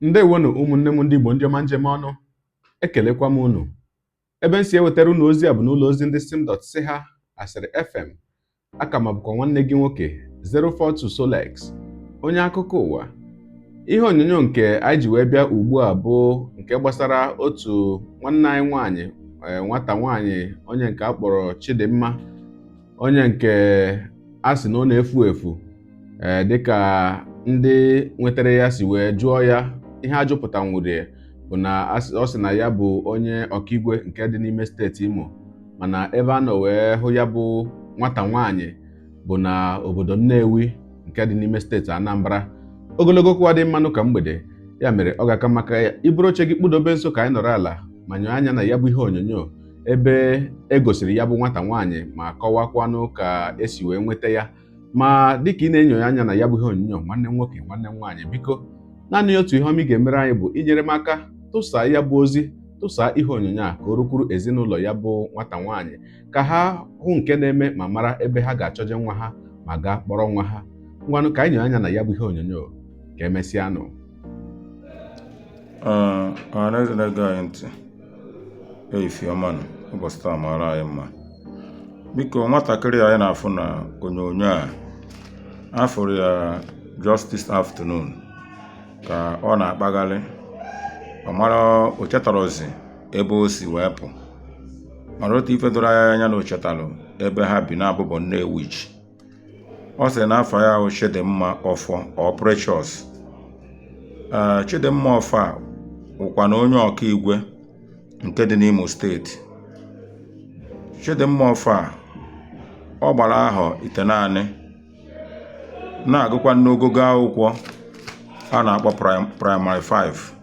Ndewonu ụmụnne m ndị Igbo, ndị ọma njem ọnụ, ekelekwa m unu. Ebe m si ewetara unu ozi a bụ n'ụlọ ozi ndị sim dot si ha Asịrị FM. Aka m bụkwa nwanne gị nwoke 042 Solex, onye akụkọ ụwa. Ihe onyonyo nke anyị ji wee bịa ugbu a bụ nke gbasara otu nwanne anyị nwaanyị, nwata nwaanyị onye nke a kpọrọ Chidimma, onye nke a sị na ọ na-efu efu. Ee, dịka ndị nwetara ya si wee jụọ ya, ihe a jụpụtanwuru bụ na ọ sị na ya bụ onye Ọkigwe nke dị n'ime steeti Imo, mana ebe a nọ wee hụ ya bụ nwata nwaanyị bụ na obodo Nnewi nke dị n'ime steeti Anambra. Ogologo okwu adị mmanụ ka mgbede, ya mere ọ ga-aka maka ya iburu oche gị kpụdobe nso ka anyị nọrọ ala ma nyoo anya na ya bụ ihe onyonyo ebe e gosiri ya bụ nwata nwaanyị ma kọwakwanụ ka esi wee nweta ya. Ma dịka ị na-enyo anya na ya bụ ihe onyonyo, nwanne m nwoke, nwanne m nwaanyị, biko, naanị otu ihe ọma ị ga-emere anyị bụ inyere m aka tụsaa ya bụ ozi, tụsaa ihe onyonyo a ka o rukwuru ezinụlọ ya bụ nwata nwaanyị, ka ha hụ nke na-eme ma mara ebe ha ga-achọje nwa ha ma gaa kpọrọ nwa ha. Ngwanụ, ka anyị nyoo anya na ya bụ ihe onyonyo. Ka emesịanụ. Ọhaneze na-ege anyị ntị, ehihie ọma nụ. Ụbọchị taa mara anyị mma. Biko, nwatakịrị anyị na-afụ na onyonyo a, afụrụ ya just this afternoon ka ọ na-akpagharị. Ọ mara o chetarọzi ebe o si wee pụ, mana otu ife doro anya anya na o chetalụ ebe ha bi na-abụbọ Nnewi. Ọ sị na afọ ya ahụ Chidimma Ọfọ or Precious. Ee, Chidimma Ọfọ a wụkwa na onye Ọkaigwe nke dị n'Imo Steeti. Chidimma Ọfọ a, ọ gbara ahọ 9, na-agụkwa n'ogogo akwụkwọ a na-akpọ primary 5.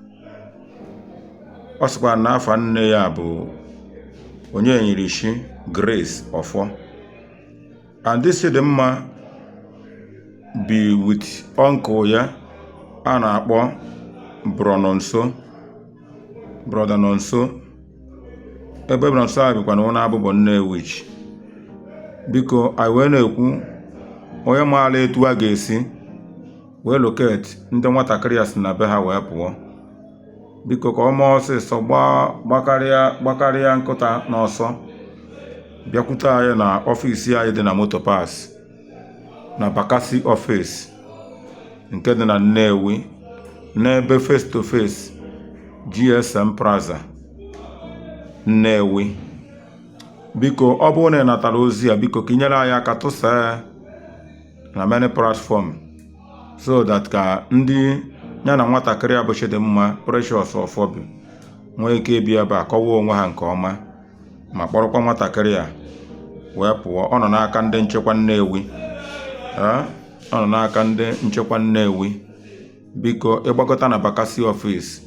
Ọ sịkwa na afa nne ya bụ Onyenyirichi Grace Ọfọ, and this Chidimma bi with uncle ya a na-akpọ Brononso, brother Nonso. Ebe Nonso a bikwa na ụlọ abụbọ Nnewi. Biko, anyị wee na-ekwu, onye maara etu a ga-esi wee locate ndị nwatakịrị ya si na be ha wee pụọ, biko, ka ọ maa ọsịsọ, gbakarịa gbakarịa nkụta n'ọsọ bịakwute anyị na ọfịs anyị dị na Motor Parts, na Bakassi ọfịs nke dị na Nnewi, n'ebe face to face GSM Plaza, Nnewi. Biko, ọ bụrụ na ị natara ozi a, biko, ka ị nyere anyị aka tụsaa ya na many platform so that ka ndị ya na nwatakịrị a bụ Chidimma Precious Ọfọ bi nwee ike ịbịa ebe a kọwaa onwe ha nke ọma ma kpọrọkwa nwatakịrị a wee pụọ. Ọ nọ n'aka ndị nchekwa Nnewi. Ee, ọ nọ n'aka ndị nchekwa Nnewi. Biko, ịgbakọta na Bakassi ọfịs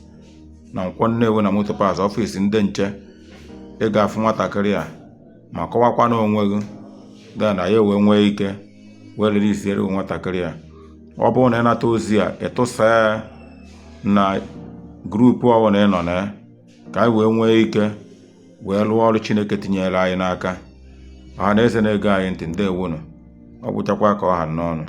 na Nkwọ Nnewi, na Motor Parts ọfịs ndị nche, ị ga-afụ nwatakịrị a ma kọwakwa n'onwe gị, then ya wee nwee ike wee release nwatakịrị a. Ọ bụrụ na ị nata ozi a, ịtụsa ya na group ọbụla ị nọ na ya, ka anyị wee nwee ike wee lụọ ọrụ Chineke tinyere anyị n'aka. Ọha na eze na-ege anyị ntị, ndewonu. Ọ gwụchakwa ka ọ ha n'ọnụ.